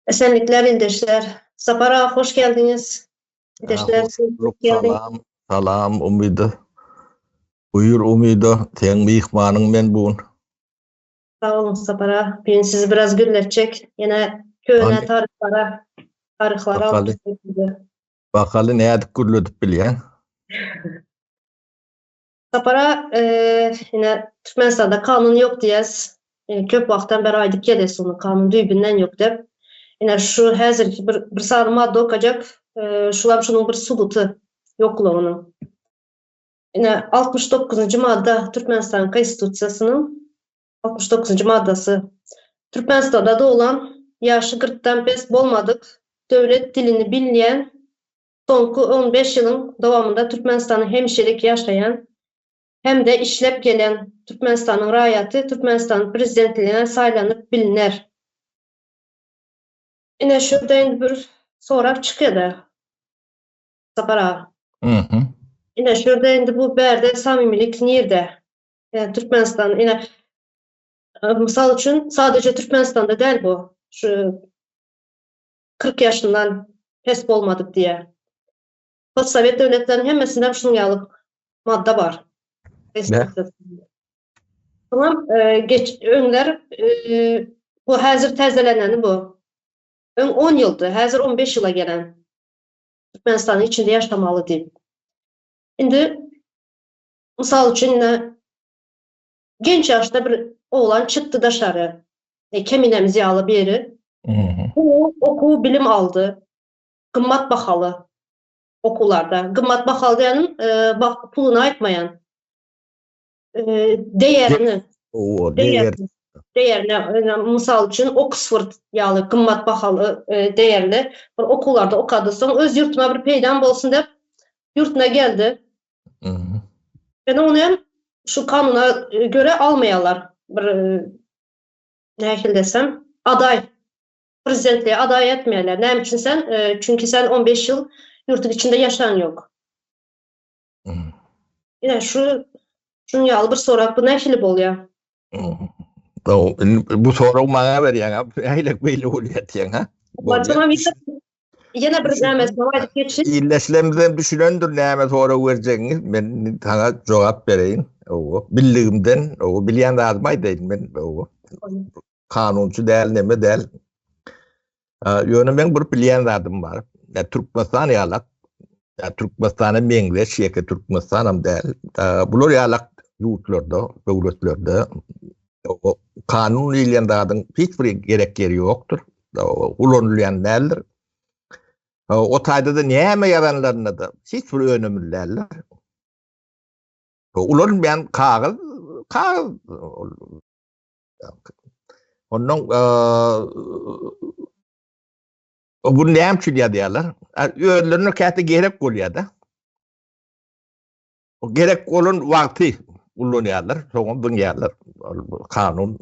Esenlikler ildeşler. Sapar aga hoş geldiňiz. İldeşler Hoş bulduk. Salam, salam Umyda. Buyur Umyda, seň myhmanyň men bu gün. Sag boluň Sapar aga. Bu gün sizi biraz gürletjek. Ýene köne taryhlara, taryhlara alyp gitjek sizi. Bakaly nädip gürledip bilýäň? Sapara ine Türkmenistanda kanun ýok diýýäs. Köp wagtdan bäri aýdyp gelýäs ony kanun düýbünden ýok diýip. Ine şu häzirki bir bir sany madda okajak. Şulam şunuň bir subuty ýoklugynyň. Ine 69-njy madda Türkmenistanyň Konstitusiýasynyň 69-njy maddasy. Türkmenistanda doglan, ýaşy kyrkdan pes bolmadyk, döwlet dilini bilýän Soňky on beş ýylyň dowamynda Türkmenistanda hemişelik ýaşaýan hem-de işläp gelen Türkmenistanyň raýaty Türkmenistanyň Prezidentligine saýlanyp bilner. Ine şu ýerde indi bir sorag çykýada Sapar aga. Ine şu ýerde indi bu bärde samimilik nirde? Ýa Türkmenistan ine mysal üçin sadeje Türkmenistanda däl bu. Şu 40 ýaşyndan pes bolmadyk diýýär. Postsowet döwletleriniň hemmesinde hem şunuň ýaly madda bar. Tamam, e, geç öňler e, bu häzir täzeleneni bu. Öň 10 ýyldy, häzir 15 ýyla gelen. Türkmenistanyň içinde ýaşamaly diýip. Indi mysal üçin ine genç ýaşda bir oglan çykdy daşary. E, keminemiz ýaly biri. Bu okuw bilim aldy. Gymmat bahaly okuwlarda. Gymmat bahaly diýenim, e, bak puluny aýtmaýan. E, değerini. O, değer. Değerine, mysal üçin Oksford ýaly gymmat bahaly, e, değerli bir okuwlarda okady. Soň öz ýurtuma bir peýdam bolsun diýip ýurtuna geldi. Ýöne ony hem şu kanuna göre almaýarlar. Bir nähili desem, adaý, prezidentlige adaý etmeýärler. Näme üçin sen? Çünki sen 15 ýyl ýurduň içinde ýaşan ýok. Ine şu şuň ýaly bir sorag bu nähili bolýar? Bu sorag maňa berýäň, ha? Nähili beýle bolýar diýýäň, ha? Ýene bir nämesini aýdyp geçin. Ildeşlerimizem düşünendir näme sorag berjegiňi. Men saňa jogap bereýin. Owo, bildigimden, owo, bilýän zadymy aýdaýyn men, owo. Kanunçy däl, neme däl. Ýöne meň bir bilýän zadym bar. Ýa Türkmenistan ýalak, ýa Türkmenistana meňzeş, ýeke Türkmenistanam däl. Bular ýalak ýurtlarda, döwletlerde kanun diýilýän zadyň hiç bir gerek ýeri ýokdur. Ulanylýan däldir. O taýda-da näme ýazanlarynda-da hiç bir önümli däldir. Ulanylmaýan kagyz, kagyz. Ondan bu näme üçin ýazýarlar? Özlerine käte gerek bolýar-da. O gerek bolan wagty ulanýarlar, soňam zyňýarlar. Kanun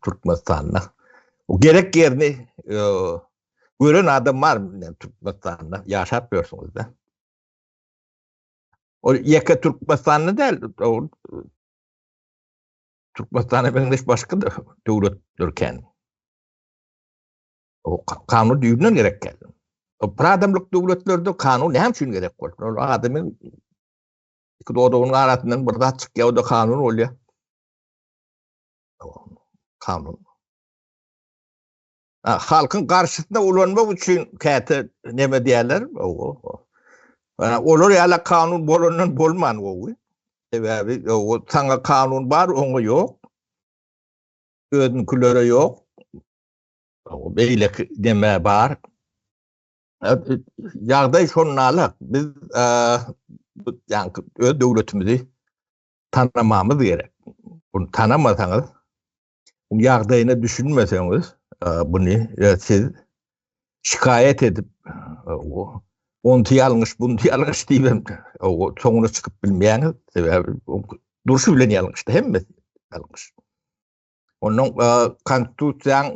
Türkmenistanda. O gerek ýerini gören adam bar Türkmenistanda ýaşap ýörsüňiz-de. O ýeke Türkmenistanda däl, o Türkmenistana meňzeş başga da döwletler kän. O kanun düýbünden gerek däl. O bir adamlyk döwletlerde kanun näme üçin gerek bolsun? Ol adamyň iki dodagynyň arasyndan bir zat çykýar, o da kanun bolýar. Kanun. Ha, halkyň garşysyna ulanmak üçin käte neme diýerler? Olar ýaly kanun bolandan bolman gowy. Sebäbi o saňa kanun bar, oňa ýok. Özünkilere ýok. Beýleki neme bar. Ýagdaý şondalyk. Biz ýaňky öz döwletimizi tanamamyz gerek. Bunu tanamasaňyz, bu ýagdaýyna düşünmeseňiz, buny siz şikaýat edip, onty ýalňyş, bunty ýalňyş diýip hem soňuna çykyp bilmeýäňiz. Sebäbi durşy bilen ýalňyşdy, hemmesi ýalňyş. Ondan konstitusiýaň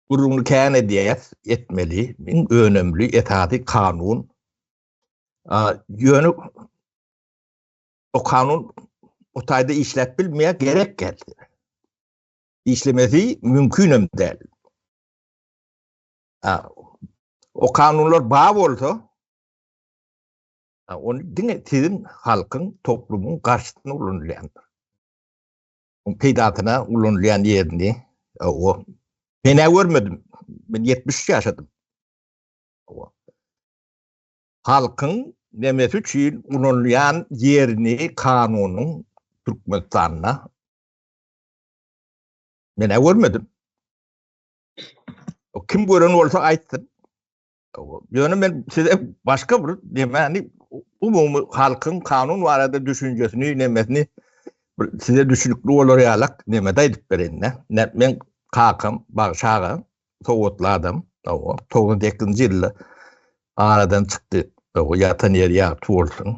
gürrüňini kän edýäs, etmeli. Iň önemli esasy kanun. Ýöne o kanun o taýda işläp bilmeýär, gerek geldi. Işlemesi mümkinem däl. O kanunlar bar bolsa, ony diňe siziň halkyň, toplumyň garşysyna ulanylýandyr. Oň peýdasyna ulanylýan ýerini o men-ä görmedim. Men 73 ýaşadym. Halkyň nemesi üçin ulanylýan ýerini kanunyň Türkmenistanda men-ä görmedim. Kim gören bolsa aýtsyn. Ýöne men size başga bir nemäni umumy halkyň kanun barada düşünjesini nemesini size düşünikli bolar ýalak nemede aýdyp bereýin-de. Men kakam Bagşy aga sowatly adam. 98-nji ýylda aradan çykdy. Ýatan ýeri ýagty bolsun.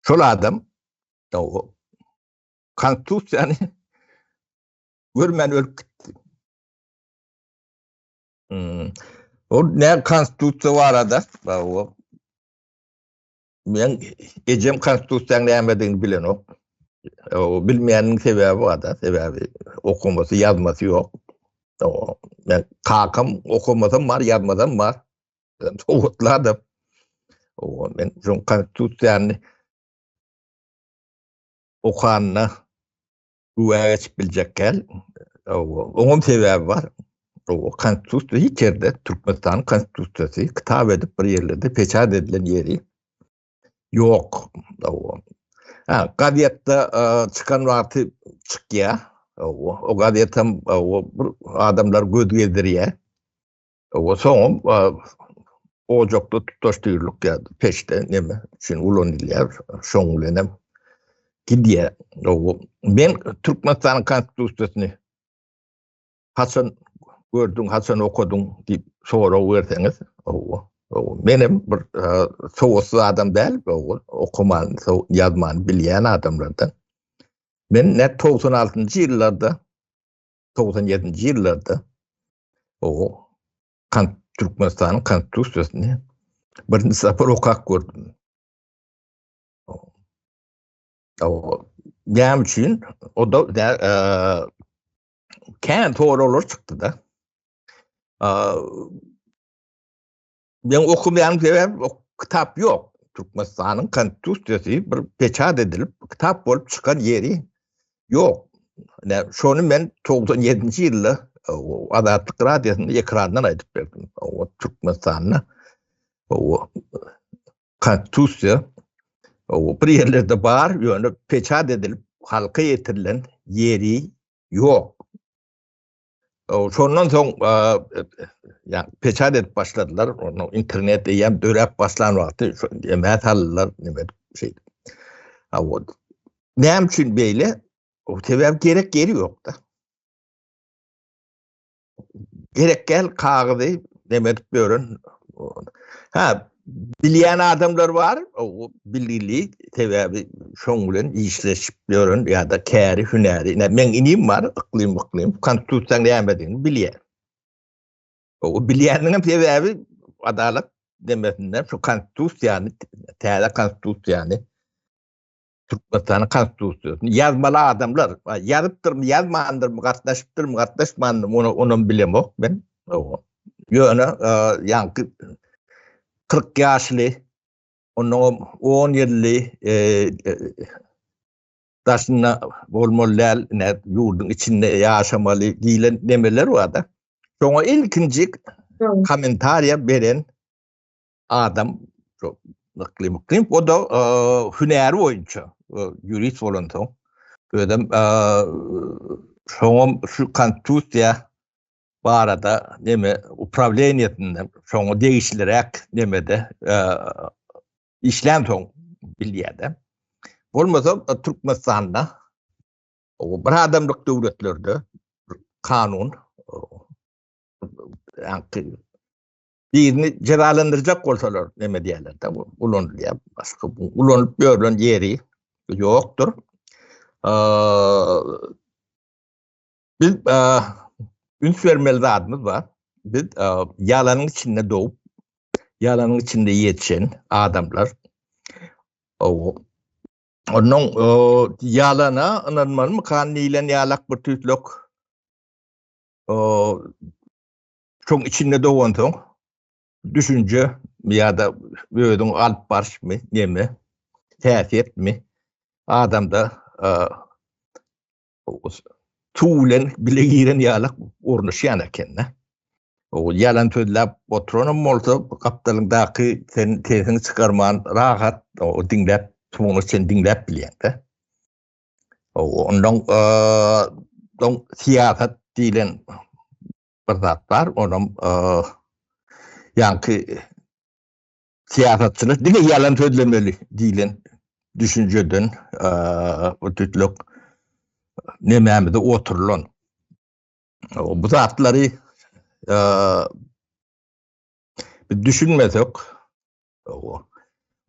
Şol adam konstitusiýany görmän ölüp gitdi. Hmm. O ne konstitusiýa barada? O men ejem konstitusiýanyň nämedigini bilenok. O bilmeýäniň sebäbi bar-da, sebäbi okamasy, ýazmasy ýok. O men kakam okamasam bar, ýazmasam bar. Sowatly adam. O men şoň konstitusiýany okanyna güwä geçip biljek däl. Oňam sebäbi bar. O konstitusiýa hiç ýerde Türkmenistanyň konstitusiýasy kitap edip bir ýerlerde peçat edilen ýeri ýok. Ha, gazetde çykan wagty çykýar. O gazetem bir adamlar göz gezdirýär. O soňam ojakda tutaşdyrylyp ýa peçde neme üçin ulanylýar. Şoň bilen hem gidýär. Men Türkmenistanyň konstitusiýasyny haçan gördüň, haçan okadyň diýip sorag berseňiz, owa. Men hem bir sowatsyz adam däl, okaman, ýazman bilýän adamlardan. Men ne 96-njy ýyllarda, 97-nji ýyllarda O kan Türkmenistanyň konstitusiýasyny birinji sapar okap gördüm. O näme üçin? O da e, kän soraglar çykdy da. Men okamaýan sebäp o kitap ýok. Türkmenistanyň konstitusiýasy bir peçat edilip kitap bolup çykan ýeri ýok. Ne şony men 97-nji ýylda Azatlyk radiosynda ekrandan aýdyp berdim. O Türkmenistanda o konstitusiýa o bir ýerlerde bar, ýöne peçat edilip halka ýetirilen ýeri ýok. Şondan soň ýa peçat edip başladylar. Onu internet eýýäm döräp başlan wagty emä saldylar, neme edip şeýdip. Ha o näme üçin beýle? O sebäp gerek ýeri ýok-da. Gerek gel kagyzy neme edip ýören. Ha bilýän adamlar bar, o bilgili sebäbi şoň bilen işleşip ýören ýa-da käri, hünäri. Ine meň inim bar, Yklym Yklym, konstitusiýanyň nämedigini bilýär. O bilýäniniň hem sebäbi adalat demesinden şu konstitusiýany, täze konstitusiýany Türkmenistanyň konstitusiýasyny ýazmaly adamlar, ýazypdyrmy, ýazmandyrmy, gatnaşypdyrmy, gatnaşmandyrmy, ony onam bilemok men. Ýöne ýaňky 40 ýaşly, ondan 10 ýylly daşynda bolmaly däl, ine ýurduň içinde ýaşamaly diýlen nemeler bar-da. Şoňa ilkinji kommentariýa beren adam şu Yklym Yklym o da hünäri boýunça ýurist bolansoň özem şoňam şu konstitusiýa barada neme uprawleniýesinde şoňa degişliräk nemede işlänsoň bilýär-de. Bolmasa Türkmenistanda bir adamlyk döwletlerde kanun birini jezalandyrjak bolsalar neme diýerler-de, ulanylýar. Başga ulanyp ýörlen ýeri ýokdur. Biz üns bermeli zadymyz bar. Biz ýalanyň içinde dogup, ýalanyň içinde ýetişen adamlar. Onuň ýalana ynanmalymykan diýlen ýalak bir tüýtlek şoň içinde dogansoň düşünje ýa-da özüň alyp baryşmy, neme, häsiýetmi adamda suw bilen bile giren ýalak ornaşýan eken-de. O ýalan sözläp oturanam bolsa, gapdalyňdaky sen sesiňi çykarman rahat o diňläp, soňuna çenli diňläp bilýäň-de. Ondan soň syýasat diýlen bir zat bar, onam ýaňky syýasatçylar diňe ýalan sözlemeli diýlen düşünjeden bu tütlük nemämize oturylan. Bu zatlary biz düşünmesek,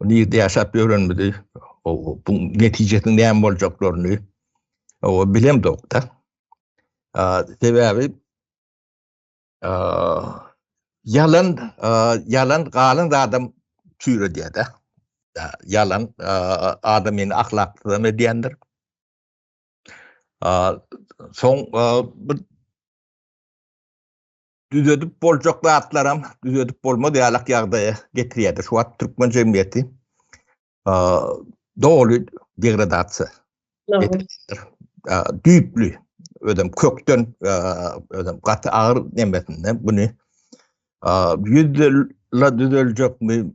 nirde ýaşap ýörenimizi, bu netijesiniň näme boljaklaryny bilemzok-da. Sebäbi ýalan ýalan galan zadam çüýredýär-de. Ýalan adamyny ahlaksyzam edýändir. Soň bir düzedip boljak zatlaram düzedip bolmaz ýalak ýagdaýa getirýär. Şu wagt türkmen jemgyýeti doly degradasiýa edilipdir. Düýpli, özem kökden, özem gaty agyr nemesinde buny 100 ýylla düzeljekmi,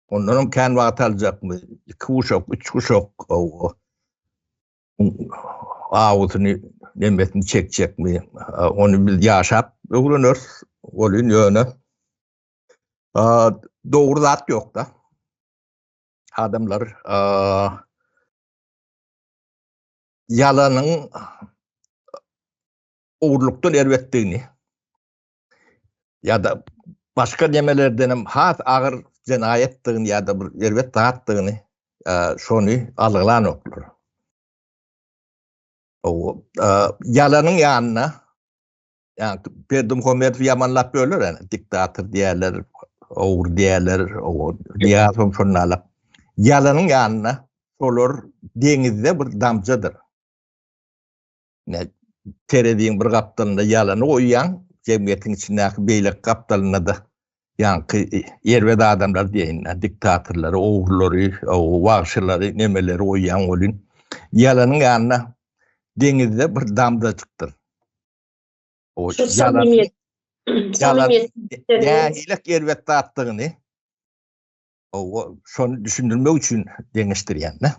ondanam kän wagt aljakmy, iki guşak, üç guşak awusyny nemesini çekjekmi, ony biz ýaşap öwreneris, welin ýöne dogry zat ýok-da. Adamlar ýalanyň ogurlykdan erbetdigini ýa-da başga nemelerden hem has agyr jenaýatdygyny ýa-da bir erbet zatdygyny şony algylanoklar. Ýalanyň ýanyna Ýa Berdimuhamedowy ýamanlap böler ýa diktator diýerler, ogry diýerler, Nyýazow şonalak. Ýalanyň ýanynda şolar deňizde bir damjadyr. Ne tereziň bir gapdalynda ýalany goýýaň, jemgyýetiň içindäki beýleki gapdalynda-da ýaňky erbet adamlar diýeýin, diktatorlary, ogrulary, wagşylary, nemeleri goýýaň welin, ýalanyň ýanynda deňizde bir damjajykdyr. O Şu samimiýet. Samimiýet. Nähili erbet zatdygyny o şony düşündirmek üçin deňeşdirýän-de.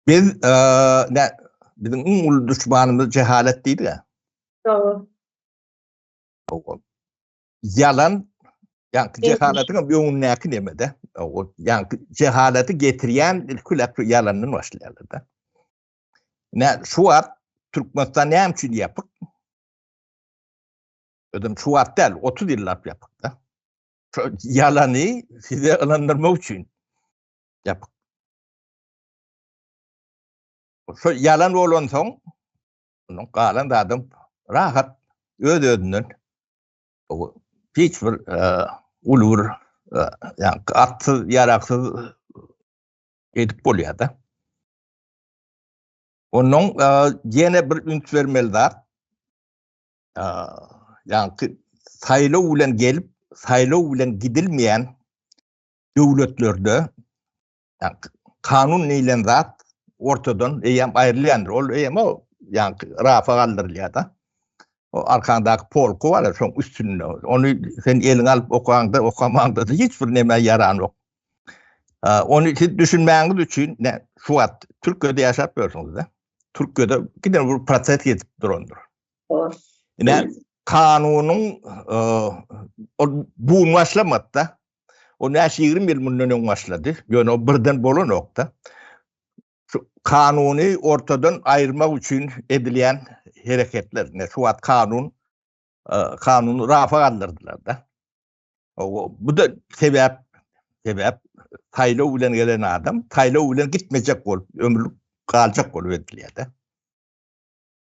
Biz ne biziň iň uly duşmanymyz jehalet diýdik-ä. Dogry. Ýalan, ýaňky jehaletiň hem öňündäki neme-de. Ýaňky jehaleti getirýän ilki bilen ýalandan başlaýarlar-da. Ne şu wagt Türkmenistan näme üçin ýapyk? Özem şu wagt däl, 30 ýyllap ýapyk-da. Şu ýalany size ynandyrmak üçin ýapyk. Şu ýalan bolansoň, onuň galan zadam rahat öz-özünden hiç bir e, uly bir e, ýa atsyz, ýaragsyz edip bolýar-da. Ondan ýene bir üns bermeli zat, ýaňky saýlaw bilen gelip, saýlaw bilen gidilmeýän döwletlerde kanun diýlen zat ortadan eýýäm aýrylýandyr. Ol eýýäm o ýaňky rafa galdyrylýar-da. O arkaňdaky polky bar, şoň üstünde. Ony sen eliňe alyp okaňda, okamaňda hiç bir nämä ýaranok. Ony siz düşünmäňiz üçin ne şu wagt Türkiýede ýaşap ýörsüňiz-de. Türkiýede giden bir proses geçip durandyr. Ine kanunyň ol bu gün başlamady-da. O näçe 20 ýyl mundan öň başlady. Ýöne o birden bolanok-da. Şu kanuny ortadan aýyrmak üçin edilýän hereketler. Ne şu wagt kanun kanuny rafa galdyrdylar-da. Bu da sebäp sebäp saýlaw bilen gelen adam saýlaw bilen gitmejek bolup ömürlik galjak bolup edilýär-de.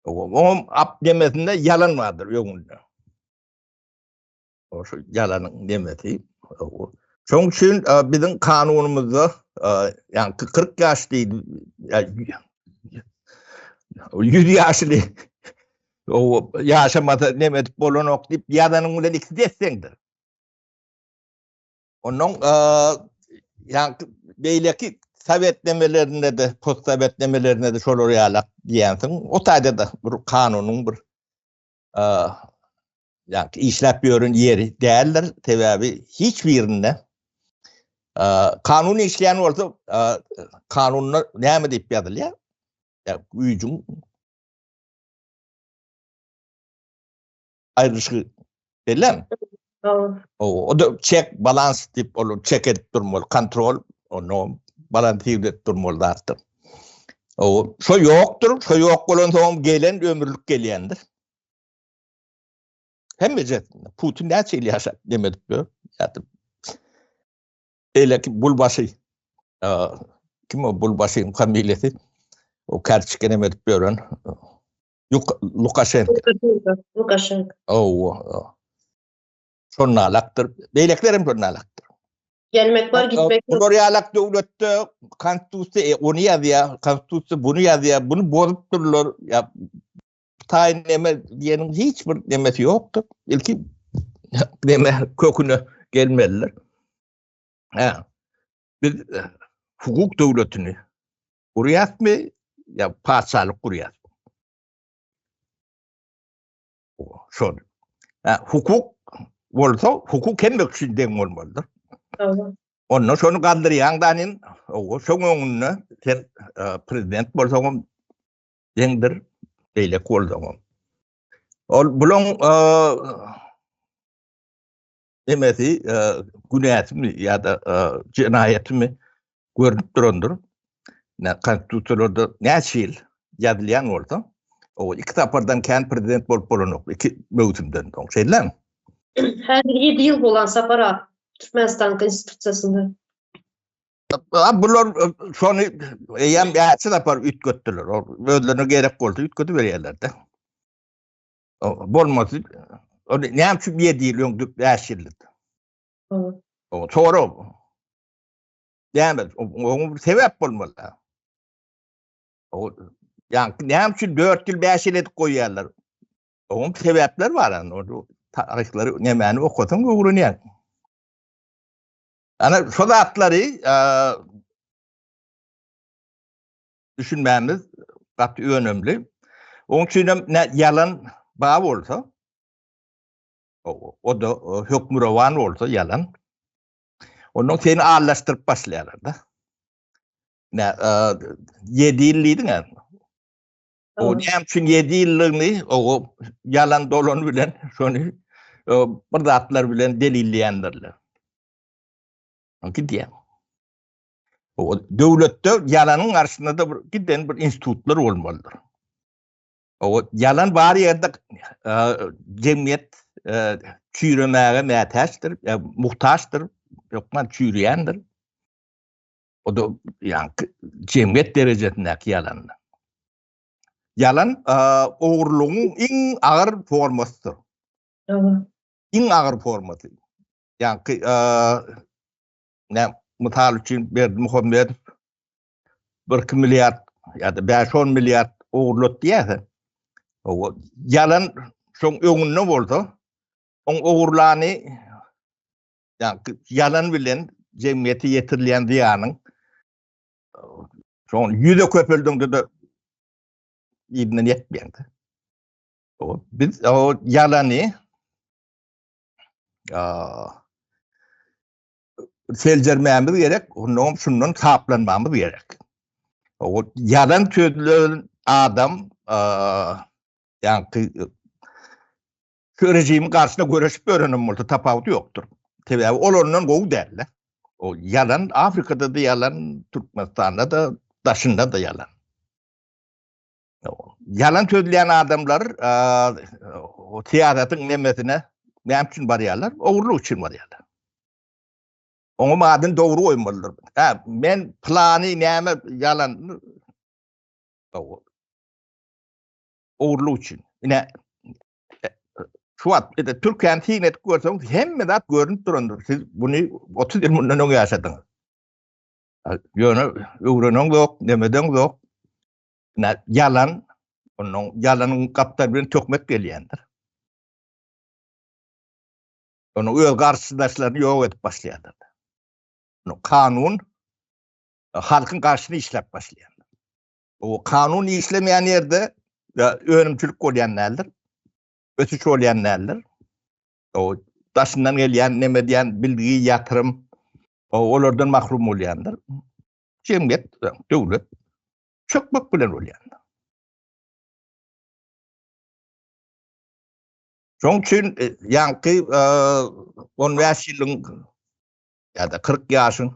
Oňam ap demesinde ýalan bardyr öňünde. O şu ýalanyň demesi. Şoň üçin biziň kanunymyzda ýa 40 ýaş diýdi, 100 ýaşly o ýaşamasa neme edip bolanok diýip ýazanyň bilen ikisi desseňdir. Ondan ýa beýleki sowet nemelerinde de, postsowet nemelerinde de şolar ýalak diýensiň. O taýda da bir kanunyň bir ýa işläp ýören ýeri däldir. Sebäbi hiç birinde kanun işleýän bolsa kanunda näme diýip ýazylýar? Ýa güýjüň aýrylyşygy belem. O, o da çek balans diýip ol çek edip durmaly, kontrol, onu balansir edip durmaly zatdyr. O şo ýokdur, şo ýok bolan soň gelen ömürlik gelýändir. Hemme jetinde. Putin näçe ýyl ýaşap demedip ýör. Ýa-da beýleki bulbaşy kim o bulbaşyň familiýasy? O kerçike neme edip ýören Lukaşenko. Lukaşenko. Ow. Şonda alakdyr. Beýlekiler hem şonda alakdyr. Gelmek bar, gitmek yok. Bular ýalak döwletde konstitusiýa e, ony ýazýar, konstitusiýa bunu ýazýar, bunu bozup durlar. Ýa taýyn neme diýeniň hiç bir nemesi ýokdur. Ilki neme köküne gelmelidir. Ha. Biz e, hukuk döwletini gurýasmy ýa patyşalyk gurýas? Şol. Ha, hukuk bolsa hukuk hemme üçin deň bolmalydyr. Onda şony galdyrýaň danin, o şoň öňünde sen e, prezident bolsaňam deňdir, beýleki bolsaňam. Ol bulaň e, nemesi, e, günäsimi ýa-da e, jenaýatymy görnüp durandyr. Ne konstitusiýalarda näçe ýyl ýazylýan bolsa, o iki sapardan kän prezident bolup bolanok, iki möwsümden soň. Şeýlemi? Häzir 7 ýyl bolan sapara Türkmenistan konstitusiýasynda. A bular şony eýýäm näçe sapar üýtgetdiler. Özlerine gerek bolsa üýtgediberýärler-de. Bolmasy, ony näme üçin 7 ýyl öň 5 ýyldydy? O sorag. Näme, oňa bir sebäp bolmaly. O ýa näme üçin 4 ýyl, 5 ýyl edip goýýarlar? Oňa bir sebäpler bar, ony taryhlary nämäni okasaň öwrenýäň. Ana şo zatlary düşünmämiz gaty önemli. Oň üçin hem ýalan ba bolsa, o da hökmürowan bolsa ýalan. Ondan seni allaşdyryp başlaýarlar-da. Ne, 7 ýyl diýdiň-ä. O näme üçin 7 ýyllygyny o ýalan dolan bilen şony bir zatlar bilen delilleýändirler. Gidýär. O döwletde ýalanyň garşysynda da bir giden bir institutlar bolmalydyr. O ýalan bar ýerde jemgyýet çüýremäge mätäçdir, muhtaçdyr, hökman çüýreýändir. O da ýa jemgyýet derejesindäki ýalan. Ýalan ogurlygyň iň agyr formasydyr. Iň agyr formasy. Ýa-ki ne mysal üçin Berdimuhamedow 1-2 milliard ýa-da 5-10 milliard ogurlat diýýärse, o ýalan şoň öňünde bolsa, oň ogurlany ýa-ki ýalan bilen jemgyýete ýetirilýän zyýanyň şoň ýüze köpeldiňde-de yzyna ýetmeýär. O biz o ýalany seljermämiz gerek, ondan şundan saplanmamyz gerek. O ýalan sözlän adam ýa-ki şu režimiň garşysyna göreşip ýörenem bolsa tapawudy ýokdur. Sebäbi ol ondan gowy däl-de. O ýalan Afrikada-da ýalan, Türkmenistanda-da, daşynda-da ýalan. Ýalan sözleýän adamlar syýasatyň nemesine näme üçin barýarlar? Ogurlyk üçin barýarlar. Oňa adyny dogry goýmalydyr. Hä, men plany näme ýalan ogurlyk üçin. Ine. Şu wagt ede Türkiýäni syn edip görseňiz hemme zat görünip durandyr. Siz buny 30 ýyl mundan öň ýaşadyňyz. Ýöne öwrenen ýok, nemeden ýok. Ýa ýalan, onuň ýalanyň gapdal bilen töhmet gelýändir. Onuň öz garşydaşlaryny ýok edip başlaýarlar. Kanun halkyň garşysyna işläp başlaýar. O kanun işlemeýän ýerde önümçilik bolýan däldir. Ösüş bolýan däldir. O daşyndan gelýän neme diýen bilgi, ýatyrym olardan mahrum bolýandyr. Jemgyýet, döwlet çökmek bilen bolýandyr. Şonuň üçin e, ýaňky 15 e, ýylyň ýa-da 40 ýaşyň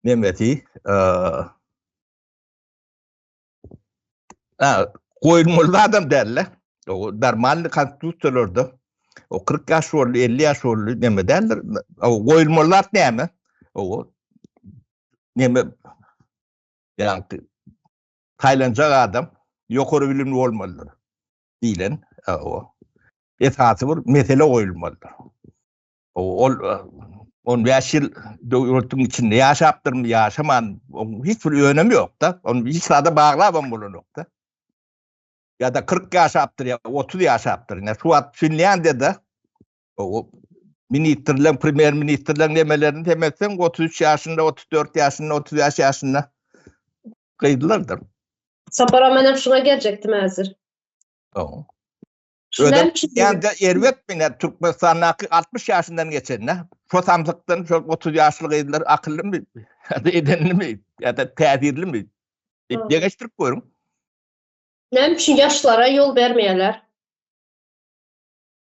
nemesi e, goýulmaly adam däl-de. O normalny konstitusiýalarda o 40 ýaş boldy, 50 ýaş boldy neme däldir. O goýulmaly zat näme? O neme ýaňky saýlanjak adam ýokary bilimli bolmalydyr. diýlen o esasy bir mesele goýulmalydyr. Ol 15 ýyl döwletiň içinde ýaşapdyrmy, ýaşaman, oň hiç bir önemi ýok-da. Ony hiç zada baglabam bolanok-da. Ýa-da 40 ýaşapdyr, ýa 30 ýaşapdyr. Ine şu wagt Finlýandiýada o ministrleň, premýer-ministrleň nemelerini sem etseň 33 ýaşynda, 34 ýaşynda, 35 ýaşynda gyzlardyr. Sapar aga menem şuňa geljekdim häzir. Oň. Özem ýa-da erbet mine Türkmenistandaky 60 ýaşyndan geçende şo samsykdan şol 30 ýaşly gyzlar akyllymy ýa-da edenlimi ýa-da täsirlimi diýip deňeşdirip görüň. Näme üçin ýaşlara ýol bermeýärler?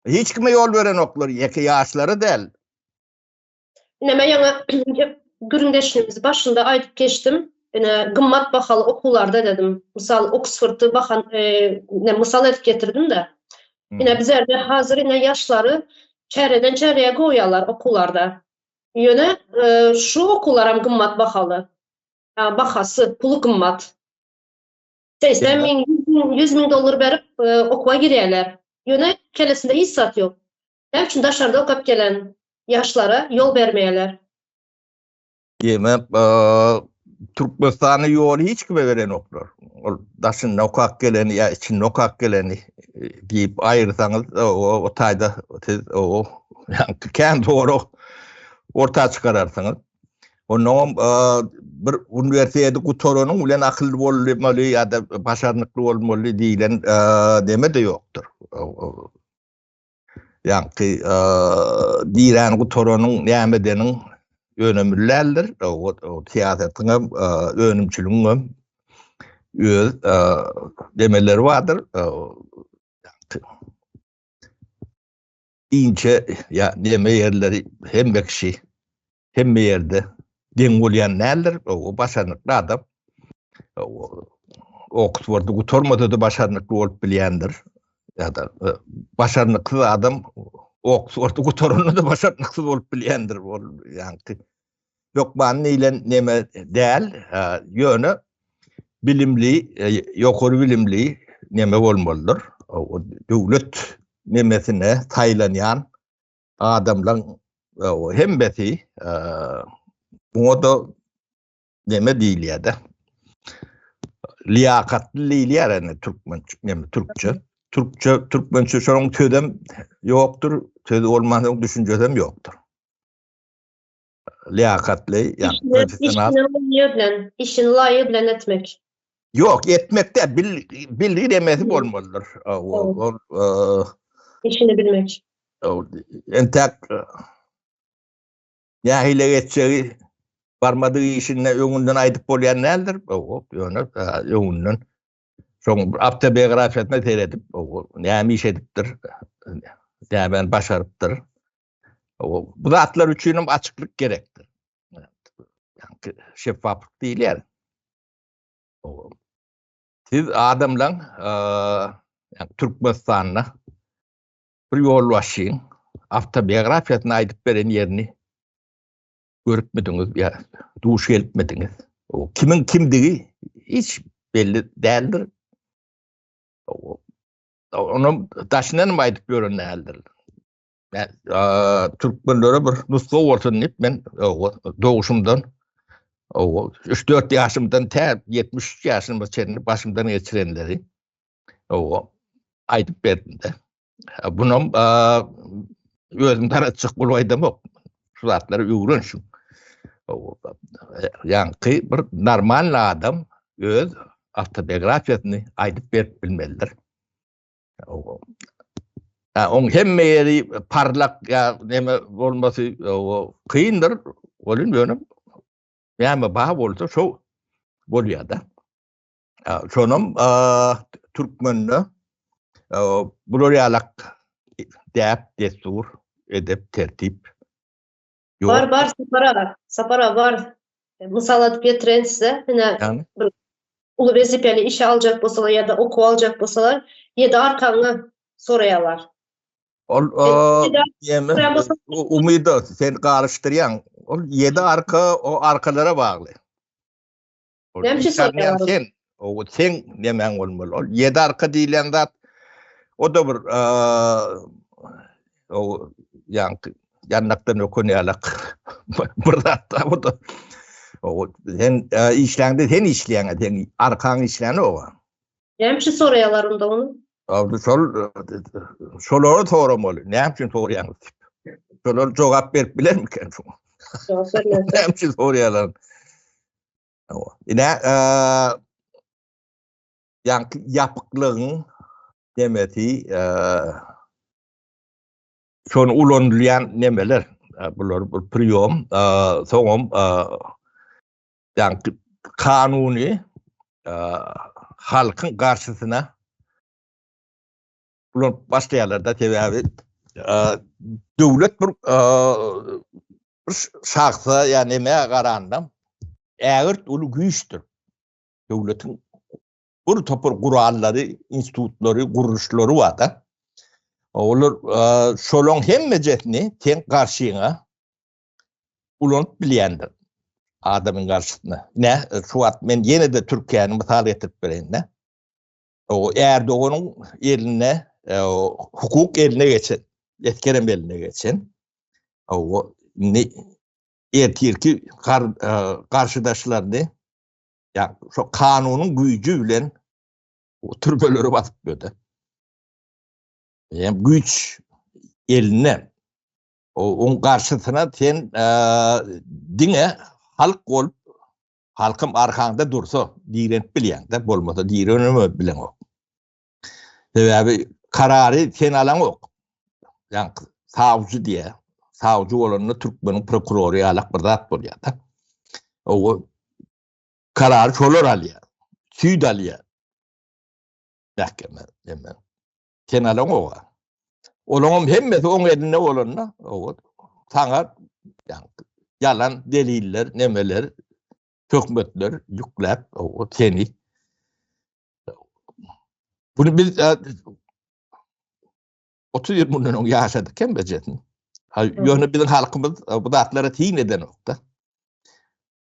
Hiç kime ýol berenoklar, ýeke ýaşlara däl. Ine men ýaňy gürrüňdeşligimiz başynda aýdyp geçdim. Ine gymmat bahaly okuwlarda dedim. Mysal Oksfordy bahan ine mysal edip getirdim-de. Ine bizlerde hazir ine ýaşlary çäreden çäreye goýýarlar okuwlarda. Ýöne şu okuwlaram gymmat bahaly. Bahasy, puly gymmat. 80 müň, 100 müň dollar berip okuwa girýärler. Ýöne kellesinde hiç zat ýok. Näme üçin daşarda okap gelen ýaşlara ýol bermeýärler? Diýmek, Türkmenistanda ýoly hiç kime berenoklar. Ol daşynda okap geleni ýa içinde okap geleni diýip aýyrsaňyz, o taýda siz o ýaňky kän sorag orta çykararsyňyz. Onnoňam bir uniwersiteti gutaranyň bilen akylly bolmaly ýa-da başarnykly bolmaly diýlen neme-de ýokdur. Ýaňky diräni gutaranyň näme edeniň önemli däldir. O syýasatyň hem, önümçiligiň hem öz demeleri bardyr. Inçe ýa neme ýerleri hemme kişi hemme ýerde deň bolýan däldir. O başarnykly adam. Oksfordy gutarmasa-da başarnykly bolup bilýändir. Ýa-da e, başarnyksyz adam Oksfordy gutaranda-da başarnyksyz bolup bilýändir. Ol ýaňky hökman diýlen neme däl, ýöne bilimli, e, ýokary bilimli neme bolmalydyr. O döwlet nemesine saýlanýan adamlaryň hemmesi muňa-da neme diýilýär-de. Liýakatly diýilýär indi türkmen neme türkçe. Türkçe, türkmençe şonuň sözem ýokdur, sözi bolmansoň düşünjesem ýokdur. Liýakatly, ýa professional. Işini bilen, işini laýy bilen etmek. Ýok, etmek däl, bil, bilgi demesi bolmalydyr. Ol işini bilmek. Entäk nähile geçjegi barmadyk işinde öňünden aýdyp bolýan däldir. Ýöne öňünden şoň awtobiografiýasyna seredip, näme iş edipdir, nämäni başarypdyr. Bu zatlar üçin hem açyklyk gerekdir. Şeffaflyk diýilýär. Siz adamlaň Türkmenistanda bir ýolbaşçyň awtobiografiýasyny aýdyp beren ýerini görüpmidiňiz ýa duş gelipmidiňiz? O kimiň kimdigi hiç belli däldir. Onam daşyndan hem aýdyp ýören däldir. Türkmenlere bir nusga bolsun diýip men doguşymdan 3-4 ýaşymdan tä 73 ýaşyma çenli başymdan geçirenleri aýdyp berdim-de. Bunam özüm daratjak bolup aýdamok. Şu zatlary öwren şu. Ýaňky bir normal adam öz awtobiografiýasyny aýdyp berip bilmelidir. Ha, oň hemme ýeri parlak ýa neme bolmasy kyndyr. Welin ýöne näme bar bolsa şo bolýar-da. Şonam türkmende bular ýalak däp, dessur, edep, tertip ýok. Bar, bar Sapar aga. Sapar aga bar. Mysal adyp getireýin size. Ine bir uly wezipeli işe aljak bolsalar ýa-da okuw aljak bolsalar, ýedi arkaňy soraýarlar. Ol ýeme Umyda sen garyşdyrýaň. Ol ýedi arka o arkalara bagly. Näme üçin soraýarlar? Sen, o sen nemäň bolmaly. Ol ýedi arka diýlen zat o da bir o ýaňky ýanlakdan ökün ýalak bir zat da o da. O sen işläňde sen işleýäň, sen arkaň işläni o. Näme üçin soraýarlar onda ony? Abi şol şolara soramaly. Näme üçin soraýaňyz diýip. Şolar jogap berip bilermiken şoňa? Jogap bermez. Näme üçin soraýarlar? Ine, ýaňky ýapyklygyň demesi, şony ulanylýan nemeler, bular bir priýom, soňam ýaňky kanuny halkyň garşysyna ulanyp başlaýarlar-da, sebäbi döwlet bir bir şahsa ýa nämä garanda ägirt uly güýçdür. Döwletiň bir topar gurallary, institutlary, gurluşlary bar-da. Olar şolaň hemmejesini seň garşyňa ulanyp bilýändir. Adamyň garşysyna. Nä, şu wagt men ýene-de Türkiýäni mysal getirip bereýin-de. O Erdoganyň eline hukuk eline geçen, esgerem eline geçen. O indi ertirki garşydaşlaryny ýa şo kanunyň güýji bilen türmelere basyp ýördi. Hem güýç elinde. Oň garşysyna sen diňe halk bolup Halkym arkaňda dursa direnip bilýäň-de, bolmasa direnemem bileňok. Sebäbi karary sen alaňok. Ýaňky sawçy diýýär. Sawçy bolanda türkmeniň prokurory ýalak bir zat bolýar-da. O karary şolar alýar. Süýt alýar. Mähkeme, neme. Sen alaňok. Olaňam hemmesi oň elinde bolanda, o saňa ýalan deliller, nemeler, töhmetler ýükläp, o seni Bunu biz 30 ýyl mundan öň ýaşadyk hem bejesin. Ýöne biziň halkymyz bu zatlara syn edenokda.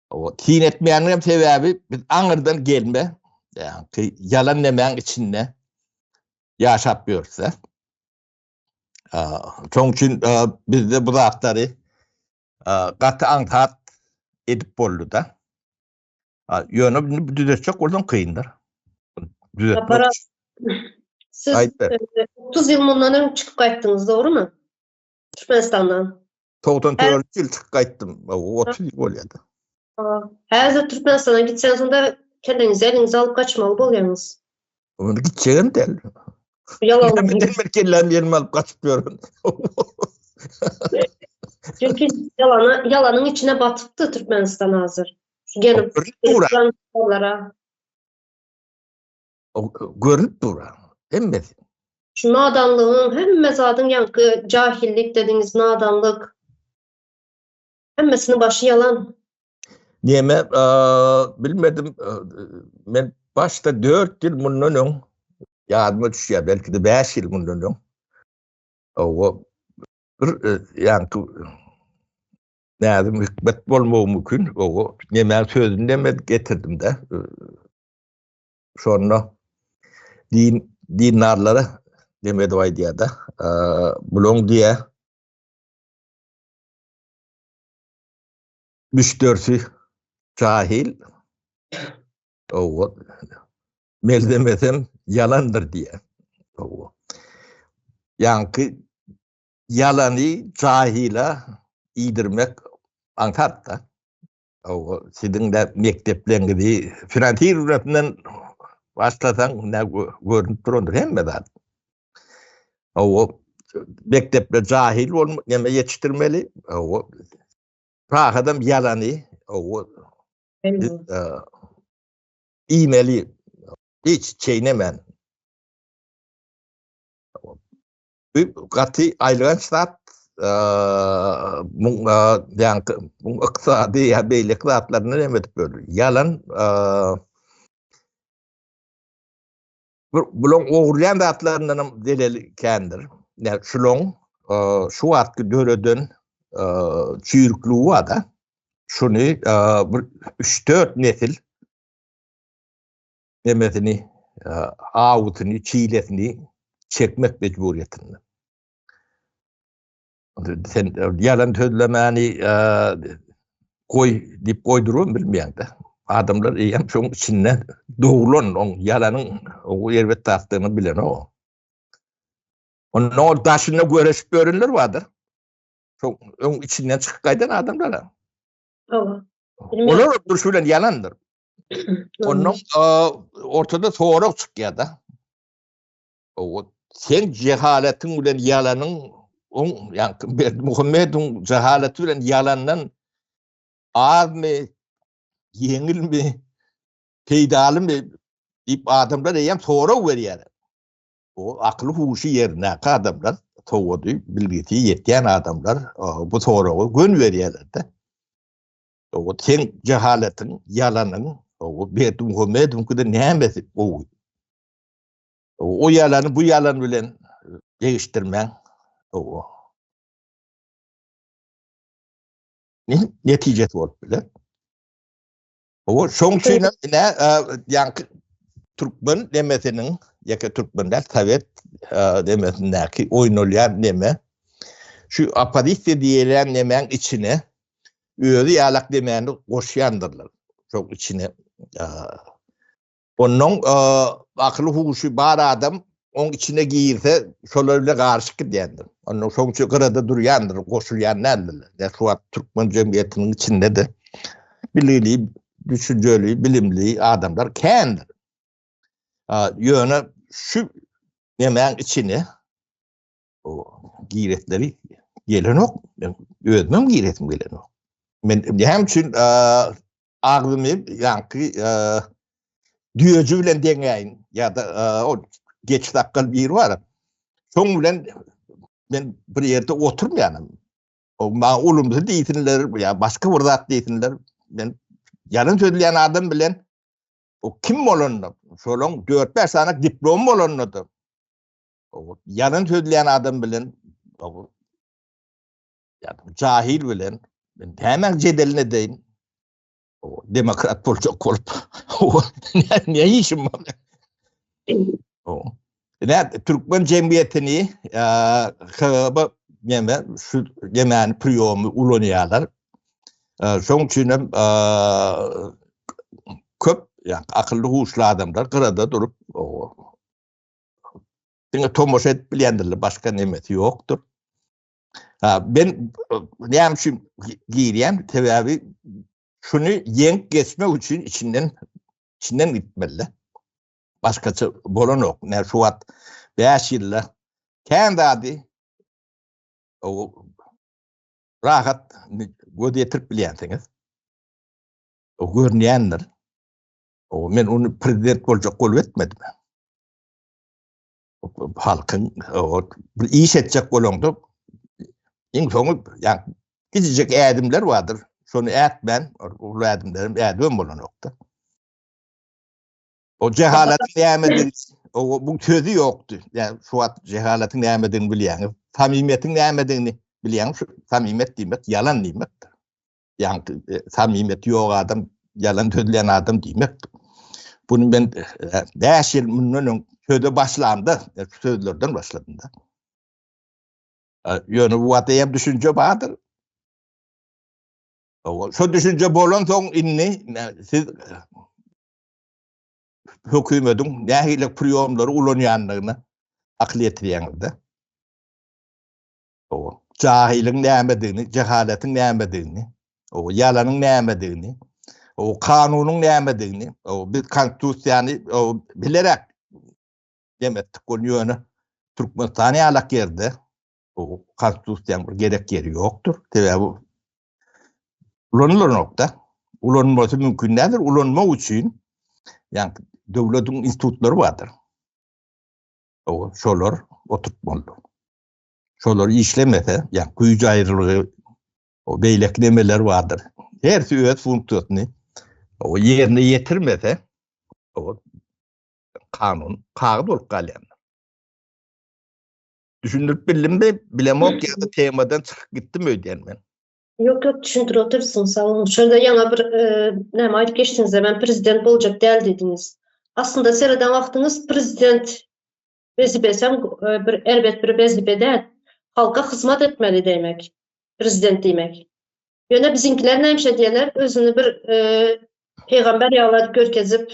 O syn etmeýäniň hem sebäbi biz aňyrdan gelme, ýa-ki ýalan nemäň içinde ýaşap ýörse. Şoň üçin bizde bu zatlary gaty aňsat edip boldy-da. Ýöne bunu düzetjek bolsaň kyndyr. Düzetmek. Siz 30 ýyl mundan öň çykyp gaýtdyňyz, dogrumy? Türkmenistandan. 94 ýyl çykyp gaýtdym. 30 ýyl bolýar-da. Häzir Türkmenistana gitseňiz onda kelläňizi eliňize alyp gaçmaly bolýaňyz. Onda gitjegem däl. Ýalan. Men kellämi elime alyp gaçyp ýörün. Çünki ýalana, ýalanyň içine batypdy Türkmenistan hazir. Şu gelip görünip Görünip dur. Hemmesi. Şu nadanlygyň hemme zadyň ýaňky jahillik dediňiz nadanlyk. Hemmesiniň başy ýalan. Neme bilmedim men başda 4 ýyl mundan öň ýadyma düşýär belki-de 5 ýyl mundan öň o bir ýaňky Näzim Hikmet bolmagy mümkin o nemäň sözüni neme getirdim-de şonda din dindarlara. neme edip aýdýar-da, bulaň diýýär, müşderisi jahil, owa, melzemesem ýalandyr diýýär. Owa. Ýaňky ýalany jahyla iýdirmek aňsat-da. Owa, siziň-de mekdepleriňizi finansirlesinden başlasaň, nä görnüp durandyr hemme zat. Owa, mekdepde jahil bolma, näme ýetişdirmeli? Owa, rahadam ýalany, owa, iýmeli, hiç çeýnemän. Bu gaty aýylganç zat. Muň ýaňky muň ykdysady ýa beýleki zatlaryny näme edip böl. Ýalan bu bulaň ogurlaýan zatlaryndan hem zeleli kändir. Ýa şulaň şu wagtky döreden çüýrükligi bar-da. Şuny bir 3-4 nesil nemesini, awusyny, çilesini çekmek mejburyýetinde. Sen ýalan sözlemäni goý diýip goýdurybam bilmeýäň-de. Adamlar eýýäm şoň içinde doglan, oň ýalanyň o erbet zatdygyny bilenok. Onda ol daşynda göreşip ýörenler bardyr. Şoň öň içinden çykyp gaýdan adamlar. Hawa. Olar durşy bilen ýalandyr. Ondan ortada sorag çykýar-da. O sen jehaletiň bilen ýalanyň oň ýa Berdimuhamedowyň jehaleti bilen ýalandan azmy, ýeňilmi, peýdalymy diýip adamlar eýýäm sorag berýär. O akyly huşy ýerindäki adamlar, sowady, bilgisi ýetýän adamlar bu soragy gön berýärler-de. O seň jehaletiň, ýalanyň, o Berdimuhamedowyňkyda nämesi gowy? O ýalany bu ýalan bilen degişdirmäň. O ne netijesi bolup biler? O şoň üçin hem ine ýaňky türkmen demesiniň, ýeke türkmen däl, sowet demesindäki oýnalýan neme şu oppozisiýa diýilýän nemäň içine özi ýalak demäni goşýandyrlar. Şoň içine. Ondan akyly huşy bar adam oň içine girse şolar bilen garyşyp gidýändir. Ondan şoň üçin gyrada durýandyr, goşulýan däldirler. Ýa şu wagt türkmen jemgyýetiniň içinde-de bilgili, düşünjeli, bilimli adamlar kändir. Ýöne şu nemäň içine o giresleri gelenok. Men özümem giresim gelenok. Men näme üçin agzymy ýaňky düýeji bilen deňäýin ýa-da o geç sakgal biri bar. Şoň bilen men bir ýerde oturmaýanam. O maňa ulumsy diýsinler ýa başga bir zat diýsinler. Men ýalan sözleýän adam bilen o kim bolanda, şolaň 4-5 sany diplom bolanda-da Ýalan sözleýän adam bilen jahil bilen men nämäň jedelini edeýin? Demokrat boljak bolup. Ne işim bar? Ne türkmen jemgyýetini KGB näme şu nämäni priýomy ulanýarlar. Şoň üçin hem köp akylly huşly adamlar gyrada durup Diňe tomaşa edip bilýändirler, başga nemesi ýokdur. Ha, ben näme üçin girýän? Sebäbi şuny ýeňip geçmek üçin içinden içinden gitmeli. Başgaça bolanok. Näme şu wagt 5 ýylda kän zady o rahat göz ýetirip bilýänsiňiz. O görünýändir. O men ony prezident boljak bolup etmedim. Halkyň bir iş etjek bolaňda iň soňy ýa kiçijek ädimler bardyr. Şony ätmän, uly ädimlerim ädibem bolanokda. O jehaletiň nämedigini, o bu sözi ýokdy. Ýa şu wagt jehaletiň nämedigini bilýäňiz. Samimiýetiň nämedigini bilýäňiz. Şu samimiýet diýmek ýalan diýmekdir. Ýaňky e, samimiýeti ýok adam, ýalan sözleýän adam diýmekdir. Bunu men 5 e, ýyl mundan öň Söze başlamda, sözlerden başladym da. Ýöne bu wagtda hem düşünje bardyr. Şo düşünje bolan soň indi siz hökümetiň nähili priýomlary ulanýandygyna akyl ýetirýäňiz-de. Owa, jahylyň nämedigini, jehaletiň nämedigini, owa, ýalanyň nämedigini, owa, kanunyň nämedigini, owa, biz konstitusiýany owa, bilerek dem etdik ony ýöne Türkmenistan ýalak ýerde owa, konstitusiýanyň bir gerek ýeri ýokdur. Sebäbi ulanylanokda. Ulanmasy mümkin däldir. Ulanmak üçin ýa döwletiň institutlary bardyr. Owa, şolar oturtmalydyr. Şolar işlemese, ýa güýç aýrylygy, o beýleki nemeler bardyr. Hersi öz funksiýasyny o ýerine ýetirmese, o kanun kagyz bolup galýar. Düşündirip bildimmi, bilemok ýa-da temadan çykyp gitdim öýdýän men. Ýok, ýok, düşündirip otyrsyň, sag boluň. Şonda ýaňa bir näme aýdyp geçdiňiz-de, men prezident boljak däl diýdiňiz. Aslynda sereden wagtyňyz prezident wezipesem bir erbet bir wezipe däl. Halka hyzmat etmeli diýmek, prezident diýmek. Ýöne biziňkiler nämişe diýerler, özüni bir pygamber ýaly edip görkezip,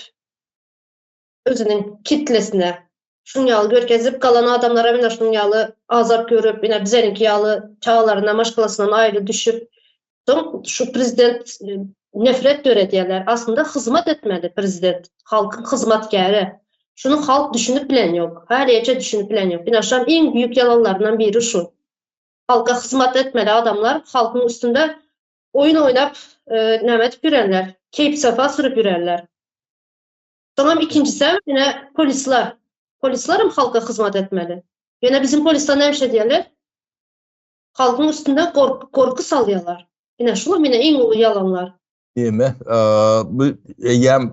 özüniň kitlesine şuň ýaly görkezip, galan adamlara ine şuň ýaly azap görüp, ine bizeniňki ýaly çagalaryndan, maşgalasyndan aýry düşüp, soň şu prezident nefret döredýärler. Aslynda hyzmat etmeli prezident, halkyň hyzmatkäri. Şuny halk düşünip bilen ýok. Häliýeçe düşünip bilen ýok. Ine şam iň büýük ýalanlaryndan biri şu. Halka hyzmat etmeli adamlar halkyň üstünde oýun oýnap, näme edip ýörenler, keýp-sapa sürüp ýörenler. Soňam ikinjisem ine polisler. Polislerem halka hyzmat etmeli. Ýöne biziň polisler näme iş edýärler? Halkyň üstünde gorky salýarlar. Ine şulam ine iň uly ýalanlar. Neme, bu eýýäm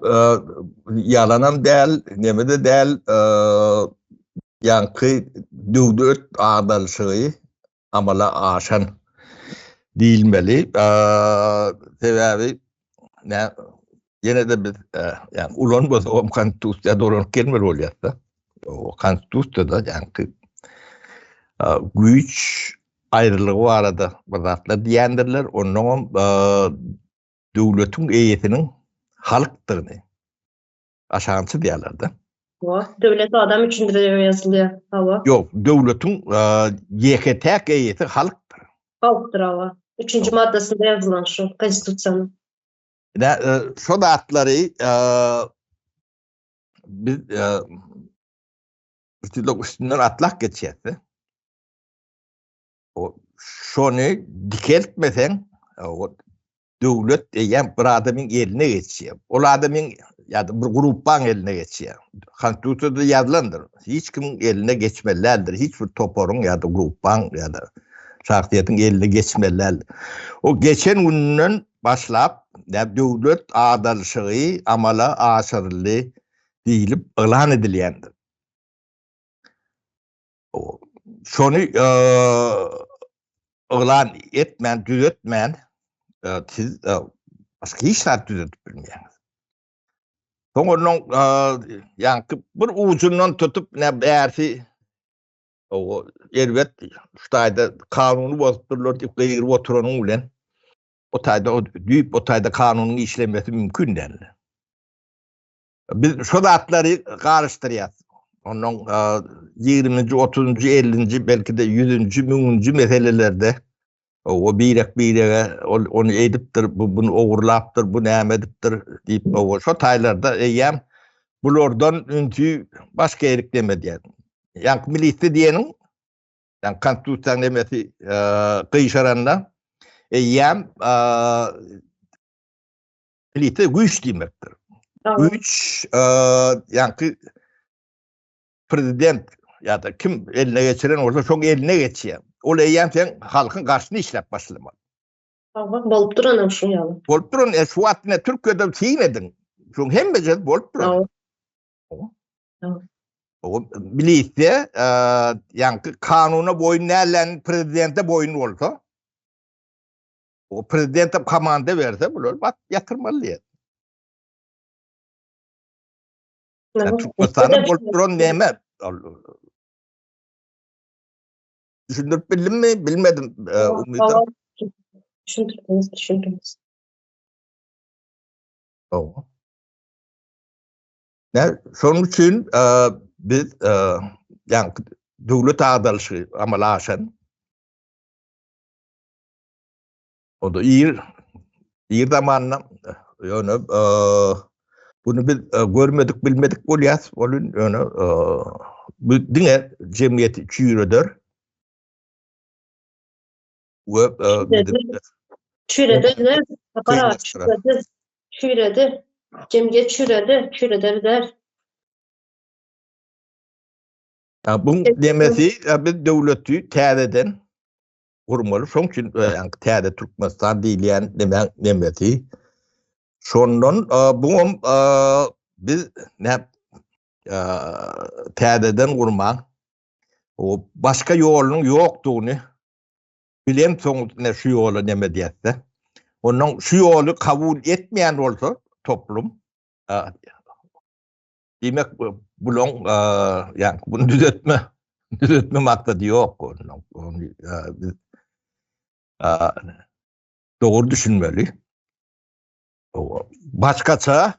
ýalanam däl, neme-de däl, ýaňky döwlet agdaryşygy amala aşan diýilmeli. Sebäbi ýene-de biz ýagny ulanmasagam konstitusiýa dolanyp gelmeli bolýar-da. O konstitusiýada ýagny güýç aýrylygy barada bir zatlar diýendirler. Onnoňam döwletiň eýesiniň halkdygyny aşagyny çyzýarlar-da. Hawa, döwlet adam üçindir diýip ýazylýar. Hawa. Ýok, döwletiň ýeke-täk eýesi halkdyr. Halkdyr, hawa. Üçünji maddasynda ýazylan şu Konstitusiýanyň. Ine, şo zatlary biz bütünlek üstünden atlap geçýäs-de. O şony dikeltmeseň, o döwlet eýýäm bir adamyň eline geçýär. Ol adamyň ýa-da bir gruppaň eline geçýär. Konstitusiýada ýazylandyr. Hiç kimiň eline geçmeli däldir. Hiç bir toparyň ýa-da gruppaň ýa-da şahsyýetiň eline geçmeli däldir. O geçen günden başlap, ýa döwlet adalyşygy amala aşyryldy diýlip yglan edilýändir. Şony yglan etmän, düzetmän siz başga hiç zat düzedip bilmeýäňiz. Soň onuň ýaňky bir ujundan tutup ne bärsi o erbet şu taýda kanuny bozupdyrlar diýip gygyryp oturanyň bilen o taýda o düýp o taýda kanunyň işlemesi mümkin däl. Biz şo zatlary garyşdyrýas. Ondan 20-nji, 30-njy, 50-nji, belki-de 100-nji, 1000-nji meselelerde o birek-birege ol ony edipdir, bu bunu ogurlapdyr, bu näme edipdir diýip, o şo taýlarda eýýäm bulardan ünsi başga ýerik demedýär. Ýaňky milisiýa diýeniň, ýaňky konstitusiýanyň nemesi gyşaranda eýýäm Milisiýa güýç diýmekdir. Güýç, ýaňky prezident ýa-da kim eline geçiren bolsa şoň eline geçýär. Ol eýýäm sen halkyň garşyna işläp başlamaly. Hawa, bolup duranam şuň ýaly. Bolup duran, e, şu wagt ine Türkiýede syn ediň. Şuň hemmejesi bolup duran. O milisiýa, ýaňky kanuna boýun dälän prezidente boýun bolsa, O prezident hem komanda berse, bular bak ýatyrmaly diýer. Türkmenistanda bolup duran näme? Düşündirip bildimmi? Bilmedim. Umyda. Düşündirdiniz, düşündiniz. Hawa. Ne, şonuň üçin biz ýa döwlet agdalyşy amala aşan o da ir ir zamanda ýöne bunu biz görmedik, bilmedik bolýas. Ol ýöne bu diňe jemgyýeti çüýreder. We çüýreder, para çüýredi, çüýredi, jemgyýet çüýredi, çüýreder der. Ya bu demesi biz döwleti täzeden gurmaly. Şoň üçin ýa täze Türkmenistan diýilýän demäň demesi. Şondan buňam biz näp täzeden gurmaň o başga ýolunyň ýokdugyny bilen soň ne şu ýola neme diýse. Ondan şu ýoly kabul etmeýän bolsa toplum diýmek bulaň ýa bunu düzetme düzetme maksady ýok onuň. Ony biz dogry düşünmeli. Başgaça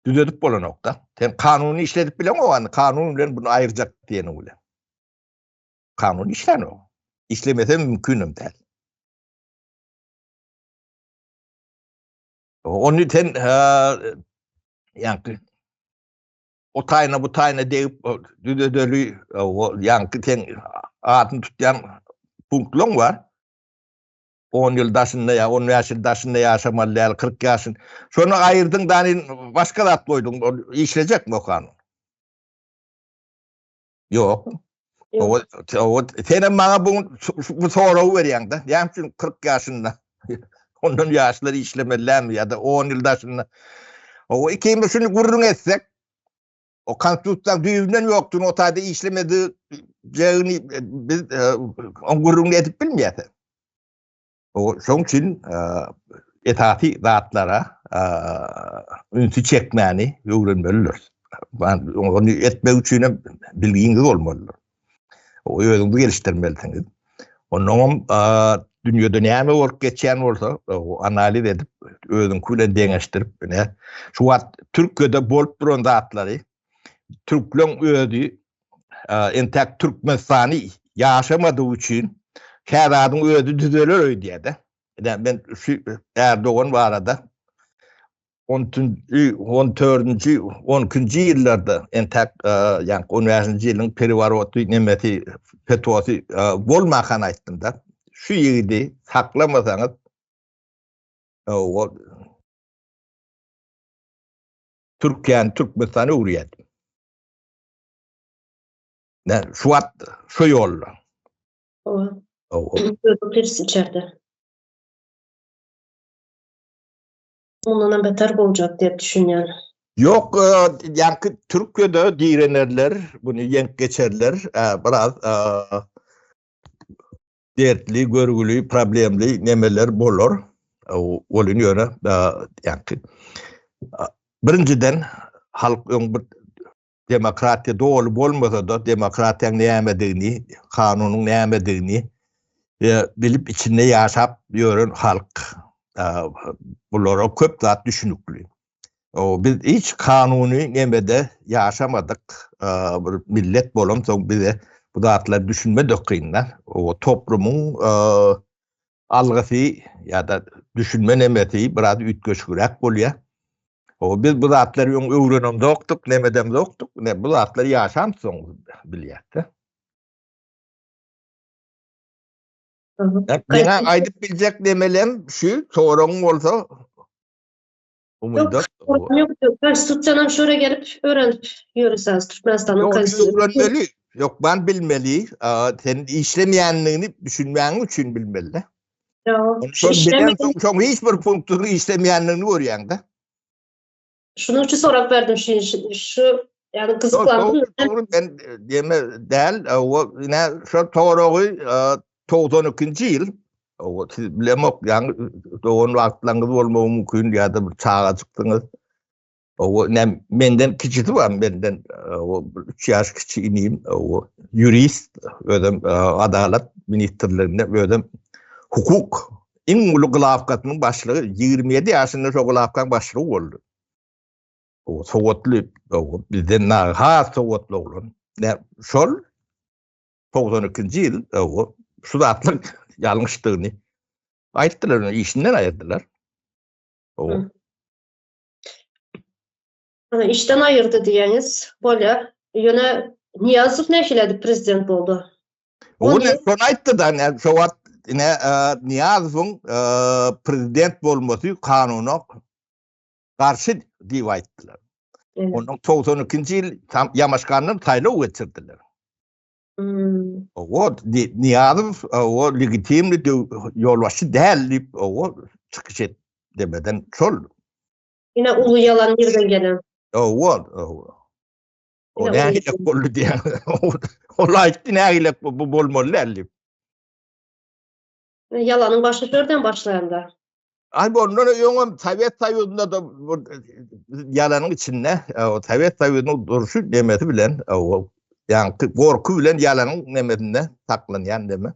düzedip bolanokda. Sen kanuny işledip bileňok, any kanun bilen bunu aýyrjak diýeniň bilen. Kanun işlänok. Işlemese mümkünem däl. Ony sen ýaňky o taýyna bu taýyna degip düzedeli ýaňky sen adyny tutýan punktlaň bar. 10 ýyl daşynda ýa 15 ýyl daşynda ýaşamaly däl, 40 ýaşyn. Şony aýyrdyň dany başga zat goýduň, ol işlejekmi o kanun? Ýok. O, o, senem maňa bu, bu soragy berýäň-de. Näme üçin 40 ýaşynda ondan ýaşlar işlemelilämi ýa-da 10 ýyl daşynda. O ikimiz şuny gürrüň etsek, o konstitusiýanyň düýbünden ýokdugyny, o taýda işlemejegini biz oň gürrüňini edip bilmeýäs. O şoň üçin esasy zatlara ünsi çekmäni öwrenmelidir. Ony etmek üçin hem bilgiňiz bolmalydyr. O özüňizi gelişdirmelisiňiz. Ondan dünýede näme bolup geçýän bolsa, analiz edip, özüňki bilen deňeşdirip, ine, şu wagt Türkiýede bolup duran zatlary türkleň özi entäk Türkmenistany ýaşamadygy üçin kä zadyň özi düzeler öýdýär-de. Ine, men şu Erdogan barada on on dördünji, on ikinji ýyllarda entäk ýaňky on bäşinji ýylyň perewaroty nemesi FETÖ-si bolmakan aýtdym-da. Şu ýigidi saklamasaňyz o Türkiýäni Türkmenistana öwürýär. Ne, şu wagt şu ýolda. Owa. Ters içerde. Mundan hem beter boljak diýip düşünýän. Ýok, ýaňky Türkiýede direnerler, muny ýeňip geçerler. Biraz dertli, görgüli, problemli nemeler bolar. Welin ýöne ýaňky birinjiden halk öň bir demokratiýa doly bolmasa-da demokratiýaň nämedigini, kanunyň nämedigini bilip içinde ýaşap ýören halk. Bulara köp zat düşünikli. O biz hiç kanuny nemede ýaşamadyk. Bir millet bolansoň bize bu zatlar düşünme-de kyn-da. O toplumyň algysy ýa-da düşünme nemesi biraz üýtgeşigräk bolýar. O biz bu zatlary öň öwrenemzokdyk, nemedemzokdyk. Ne bu zatlary ýaşamsoň bilýäs-de. Meňä aýdyp biljek nemelem şu, soragyň bolsa Umyda. Ýok, konstitusiýanam şöyle gelip öwrenip ýörüsäz Türkmenistanyň konstitusiýasyny. Öwrenmeli, ýok, bilmeli. Sen işlemeýändigini düşünmäň üçin bilmeli. Ýok. Şol bilen soň hiç bir punktyň işlemeýändigini görýäň-de. Şunuň üçin sorap berdim şu şu ýagny gyzyklandym. Dogry, men diýme däl, o ine şol soragy 92-nji ýyl o siz bilemok, ýagny dogan wagtlaryňyz bolmagy mümkin ýa-da bir çagajykdyňyz. O ne menden kiçisi bar, menden o 3 ýaş kiçi inim, o ýurist, özem adalat ministrliginde özem hukuk iň uly glawkasynyň başlygy 27 ýaşynda şo glawkaň başlygy boldy. O sowatly, o bizden has sowatly oglan. Ne şol 92-nji ýyl o şu zatlaryň ýalňyşdygyny aýtdylar, işinden aýyrdylar. O. Ana işden aýyrdy diýýäňiz, bolýar. Ýöne Nyýazow nähili edip prezident boldy? O ne şony aýtdy da, ne şo wagt ine Nyýazowyň prezident bolmasy kanuna garşy diýip aýtdylar. Ondan 92-nji ýyl Ýamaşgandan saýlaw geçirdiler. Hmm. O Nyýazow o legitimli ýolbaşçy däl diýip o çykyş et demeden şol. Ine uly ýalan nirden gelen? Owa, owa. O nähili boldy diýen. Ol aýtdy nähili bu bolmaly däl diýip. Ýalanyň başy şörden başlaýanda. Ay bu ondan öňem Sowet Soýuzynda da ýalanyň içinde, Sowet Soýuzynyň durşy demesi bilen, ýaňky gorky bilen ýalanyň nemesinde saklanýan deme.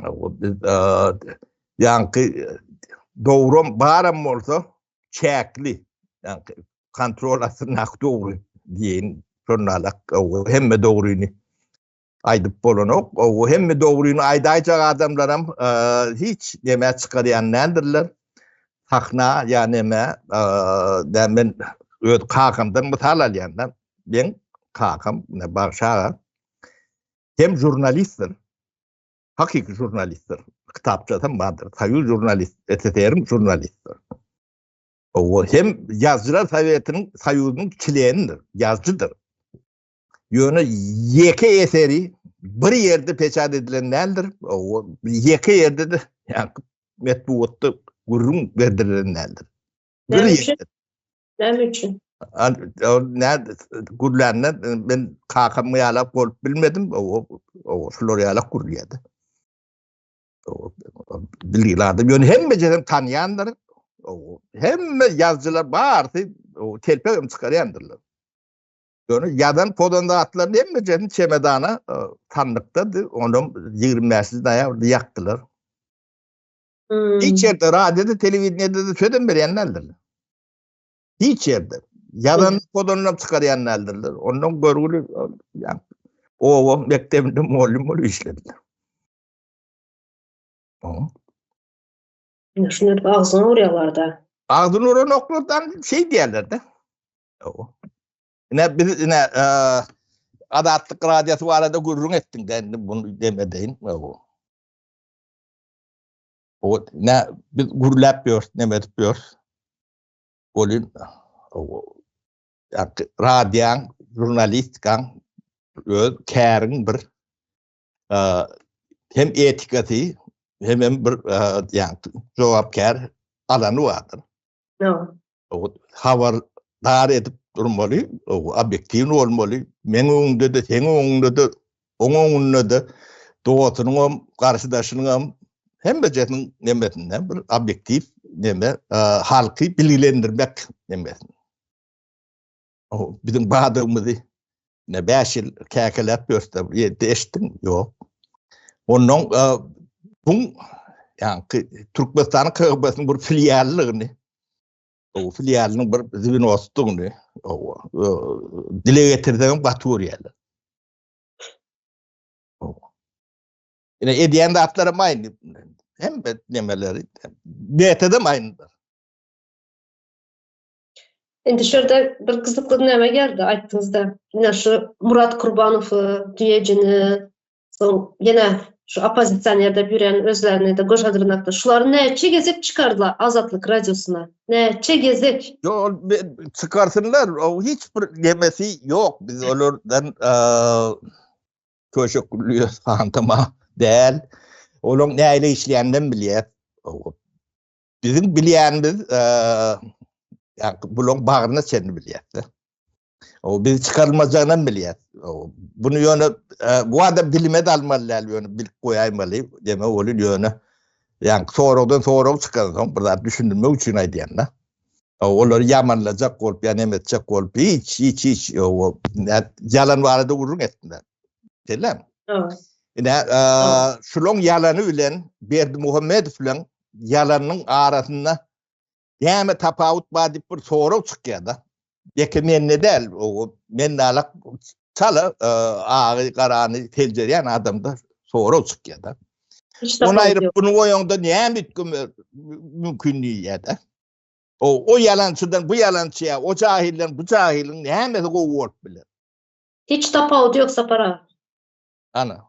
Biz ýaňky dogrum baram bolsa çäkli, ýaňky kontrol astyndaky dogry diýeýin, şonalak hemme dogryny aýdyp bolanok. O hemme dogryny aýdaýjak adamlaram hiç neme çykarýan däldirler. Sahna ýa neme, men öz kakamdan mysal alýan da. Meň kakam, Bagşy aga hem žurnalistdir. Hakyky žurnalistdir. Kitapçasam bardyr. Soýuz žurnalist, SSR-iň žurnalistdir. O hem Ýazyjylar Sowetiniň Soýuzynyň çlenidir, ýazyjydyr. Ýöne ýeke eseri bir ýerde peçat edilen däldir. O ýeke ýerde-de ýa metbugatda gürrüň berdirilen däldir. Bir ýerde. Näme üçin? Nä gürlände men kakam ýalak bolup bilmedim. O o şular ýalak gürlýärdi. Bilgili adam. Ýöne hemme ýerden tanýandyr. Hemme ýazyjylar barysy telpek hem çykarýandyrlar. Ýöne ýazan pozan zatlaryny hemmejesini çemedana sandykdady. Onam 25-nji noýabrda ýakdylar. Hmm. Hiç ýerde radioda, telewideniýede-de sözem berýän däldirler. Hiç ýerde. Ýazan pozanynam çykarýan däldirler. Ondan görgüli ýa oba mekdebinde mugallym bolup işlediler. Ine şuny edip agzyňa urýarlar-da. Agzyny uranoklardan şeý diýýärler-de. Ine biz ine Azatlyk radiosy barada gürrüň etdiň de indi bunu demedeýin. O ne biz gürläp ýörüs, neme edip ýörüs. Bolin radioň, žurnalistikaň öz käriň bir hem etikasy hem hem bir ýa jogapkär alany bardyr. Habar dar edip durmaly, obýektiwny bolmaly. Meň öňümde-de, seň öňüňde-de, oň öňünde-de, dostunyňam, garşydaşynyňam hemmejesiniň nemesinde bir obýektiw neme, halky bilgilendirmek nemesinde. Biziň badygymyzy ne 5 ýyl käkeläp ýörse, ýerde eşitdiň? Ýok. Ondan bu ýaňky Türkmenistanyň KGB-siniň bir filiallygyny, o filialynyň bir zwenosydygyny dile getirseň gaty görýärler. Ine edýän zatlaram aýny. Hemme nemeleri BT-dem aýnydyr. Indi şu ýerde bir gyzykly näme geldi aýtdyňyzda. Ine şu Murat Kurbanowy, Düýejini, soň ýene şu oppozisioner diýip ýören özlerini de goşa dyrnakda. Şulary näçe gezek çykardylar Azatlyk radiosyna? Näçe gezek? Ýok, ol çykarsynlar, o hiç bir nemesi ýok. Biz olardan köşek gülüyor santama däl. Olaň näle işleýänini bilýär. Biziň bilýänimiz ýa bulaň bagryna çenli bilýär. O biz çykarylmajagynam bilýär. Bunu ýöne bu adam dilime de almaly däl ýöne bilip goýaýmaly deme ol ýöne. Ýa soragdan sorag çykan soň bir zat düşündirmek üçin aýdýan da. Olary ýamanlajak bolup ýa neme etjek bolup hiç hiç hiç ýalan barada gürrüň etme. Şeýlemi? Ine, şulaň ýalany bilen Berdimuhamedow bilen ýalanyň arasynda näme tapawut bar diýip bir sorag çykýar-da. Ýeke mende däl, o men alak çala agy garany seljerýän adamda sorag çykýar-da. Ony aýryp bunu goýaňda näme üýtgeme mümkin diýýär-de. O, o ýalançydan bu ýalançyýa, o jahilden bu jahylyň nämesi gowy bolup biler? Hiç tapawudy ýok Sapar aga. Ana.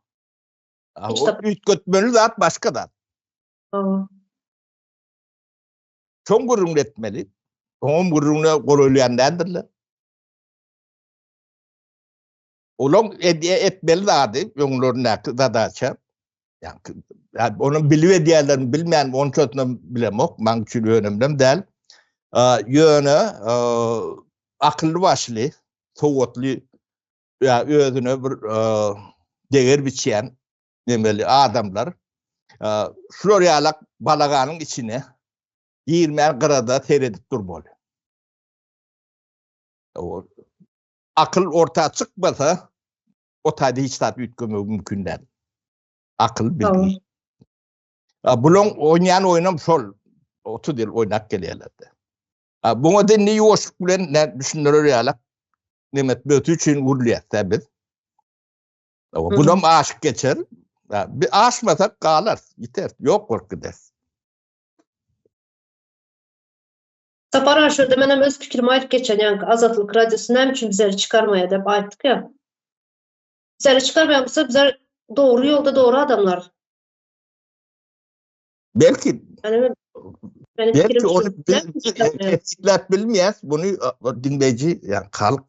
Hiç o üýtgetmeli zat başga zat. Hawa. Şoň gürrüňini etmeli. Oňam gürrüňine golaýlaýan däldirler. Olaň etmeli zady öňlerindäki zadaça. Ýa ony bilip edýärlermi, bilmän onçasyny bilemok, maň üçin önemlem däl. Ýöne akylly başly, sowatly ýa özüne bir deger biçýän nemeli adamlar şular ýalak balaganyň içine girmän gyrada seredip durmaly. Akyl orta çykmasa, o taýda hiç zat üýtgemegi mümkin däl. Akyl bilgi. Bulaň oýnaýan oýnam şol. 30 ýyl oýnap gelýärler-de. Buňa da indi ýuwaşlyk bilen ne düşündirer ýalak. Nemet böti üçin gürlýäs-dä biz. Bulam aşyp geçer. Bir aşmasak galar, ýiter, ýok bolup gider. Sapar aga şurada menem öz pikirimi aýdyp geçen ýaňky Azatlyk radiosy näme üçin bizleri çykarmaýar diýip aýtdyk ýa. Bizleri çykarmaýan bolsa bizler dogry ýolda dogry adamlar. Belki Yani belki ony biz kesgitläp bilmeýäs, buny diňleýji, ýa halk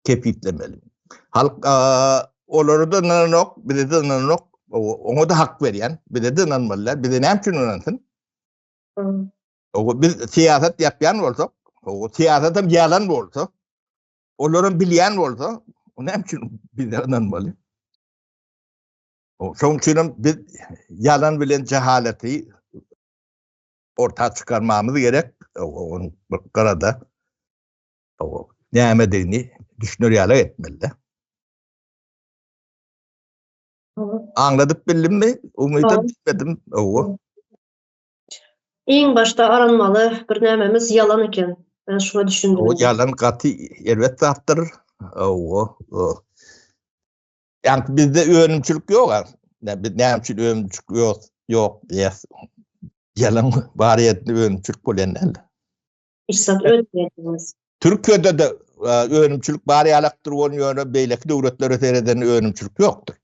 kesgitlemeli. Halk olara da ynananok, bize de ynananok, oňa da hak berýän, bize de ynanmalylar. Bize näme üçin ynansyn? O biz syýasat ýapýan bolsak, o syýasat hem ýalan bolsa, olaram bilýän bolsa, o näme üçin bize ynanmaly? Şonuň üçin hem biz ýalan bilen jehaleti orta çykarmamyz gerek. Onuň bir gyrada nämedigini düşüner ýaly etmeli. Aňladyp bildimmi? Umyda bilmedim. Owa. Iň başda aranmaly bir nämemiz ýalan eken. Men şuňa düşündim. O ýalan gaty erbet zatdyr. Owa. Ýa bizde önümçilik ýok a. Biz näme üçin önümçilik ýok, ýok diýýäs. Ýalan bar ýerde önümçilik bolýan däl. Hiç zat öndürmeýärsiňiz. Türkiýede de önümçilik bar ýalakdyr, ony ýöne beýleki döwletlere sereden önümçilik ýokdur.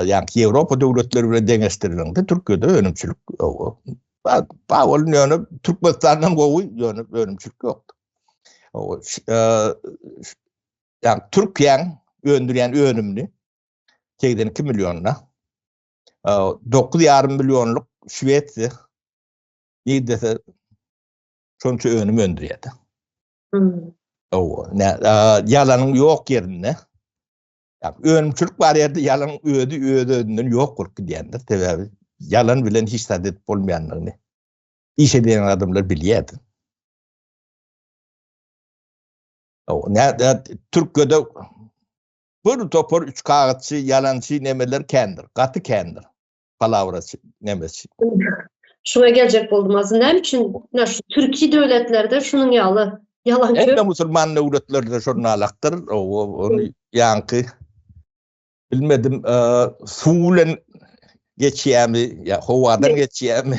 Ýa Ýewropa döwletleri bilen deňeşdiriliňde Türkiýede önümçilik ýok. Ba ol ýöne Türkmenistandan gowy ýöne önümçilik ýokdur. Ýa Türkiýäň öndürýän önümini 82 millionda 9,5 millionlyk Şwesiýa nirdese şonça önüm öndürýärdi. Hmm. Owa, ýalanyň ýok ýerinde önümçilik bar ýerde ýalanyň özi öz-özünden ýok bolup gidýändir. Sebäbi ýalan bilen hiç zat edip bolmaýandygyny iş edýän adamlar bilýärdi. Näde Türkiýede bir topar üç kagyzçy, ýalançy nemeler kändir, gaty kändir. Palavraçy, nemeçi. Şuňa geljek boldum az. Näme üçin ine şu türki döwletlerde şunuň ýaly ýalan köp? Hemme musulman döwletlerde şonun alakdyr. Ony ýaňky bilmedim, suw bilen geçýärmi, ýa howadan geçýärmi,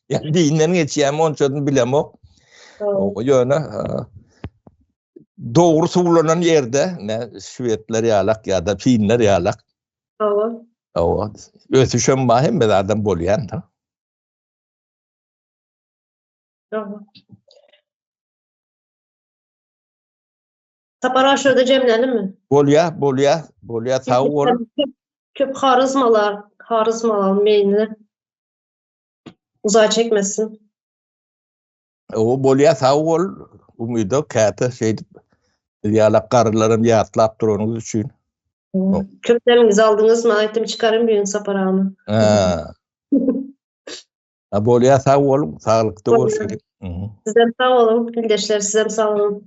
ýa dinden geçýärmi, onçasyny bilemok. Ýöne dogry suwlanan ýerde, ne şwedler ýalak ýa-da finler ýalak. Hawa. Hawa. Ösüşem bar, hemme zadam bolýan-da. Hawa. Sapar aga şurada jemlänimi? Bolýa, bolýa, bolýa, sag bol. Köp haryzmalar, haryzmalar meýini uzaý çekmesin. O bolýa, sag bol. Umyda käte şeýdip biz ýalak garrylaram ýatlap duranyňyz üçin. Köp demiňizi aldyňyz, men aýtdym çykaryn bir gün Sapar agany. Ha. Bolýa, sag boluň, saglykda görşeliň. Sizem sag boluň, ildeşler, sizem sag boluň.